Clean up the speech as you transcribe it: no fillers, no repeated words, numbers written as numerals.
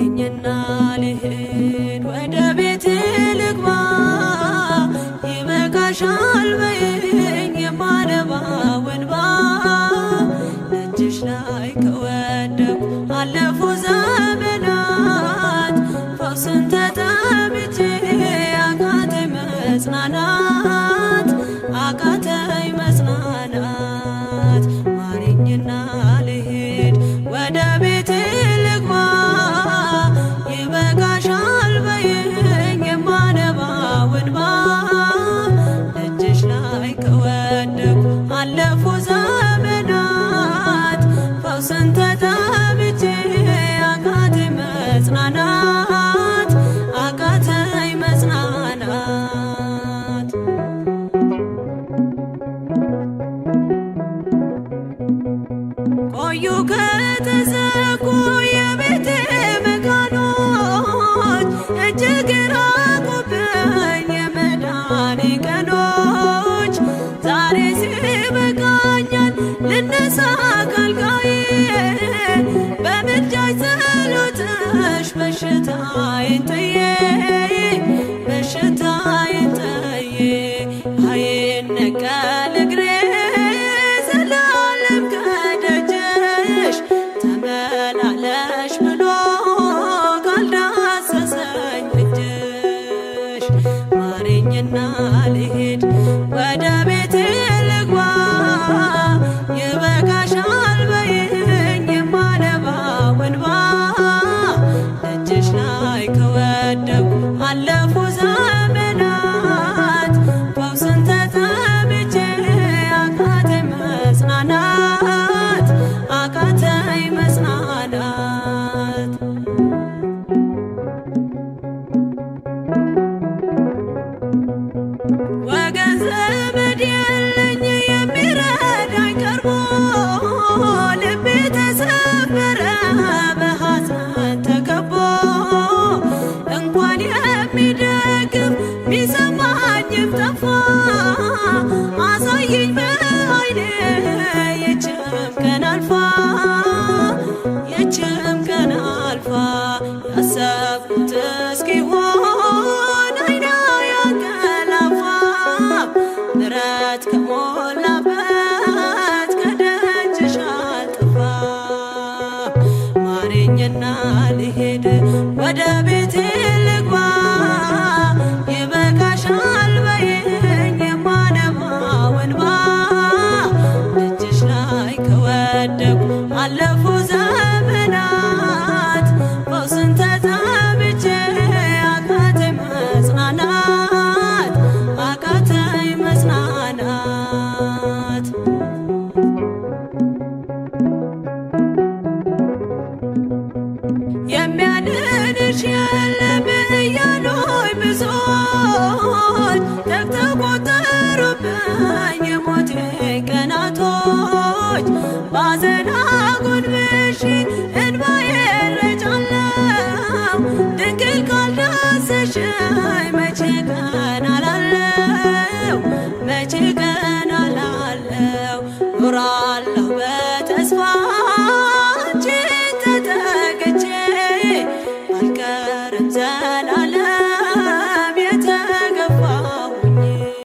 ማረኝና ልሂድ ወደ ቤቴ ልግባ፣ ይበቃሻል በይኝ የማነባው እንባ። እጅሽ ላይ ከወደኩ አለፉ ዘመናት፣ ፈውስን ተጠምቼ አቃተኝ መጽናናት፣ አቃተኝ መጽናናት። ማረኝና ልሂድ ወደ ቤቴ ልግባ፣ ይበቃሻል በይኝ የማነባው እንባ። እጅሽ ላይ ከወደኩ አለፉ ዘመናት፣ ፈውስን ተጠምቼ አቃተኝ መጽናናት፣ አቃተኝ መጽናናት። ቆዩ ከተዘጉ የቤቴ መጋኖች፣ እጅግ ራቁብኝ የመዳኔ ቀኖች። ዛሬ ሲበቃኛል ልነሳ ካልጋዬ፣ በምልጃሽ ጸሎትሽ በሽታዬን ጥዬ፣ በሽታዬን ጥዬ። አይነቀል እግሬ ዘላለም ከደጅሽ፣ ተመላለሽ ብሎ ካልዳሰሰኝ እጅሽ። ማረኝና ልሂድ ወደ ቤቴ ልግባ፣ ይበቃሻል በይኝ የማነባው እንባ። እጅሽ ላይ ከወደኩ አለፉ ዘመናት፣ ፈውስን ተጠምቼ አቃተኝ መጽናናት፣ አቃተኝ መጽናናት። ወገን ዘመድ የለኝ የሚረዳኝ ቀርቦ፣ ልቤ ተሰበረ በሐዘን ተከቦ። እንኳን የሚደግፍ ቢሰማኝም ጠፋ፣ አሳየኝ በዓይኔ ይህችም ቀን አልፋ፣ ይህችም ቀን አልፋ። ያሰብኩት እስኪሆን ዓይኔ አያንቀላፋ፣ ምሕረት ከሞላበት ከደጅሽ አልጠፋም። ማረኝና ልሂድ ወደ ቤቴ ልግባ፣ ይበቃሻል በይኝ የማነባው እንባ። እጅሽ ላይ ከወደኩ አለፉ ዘመናት፣ ፈውስን ተጠምቼ አቃተኝ መጽናናት፣ አቃተኝ መጽናናት። የሚያድንሽ የለም እያሉኝ ብዙዎች፣ ተግተው ቆጠሩብኝ የሞቴ ቀናቶች። ባዘን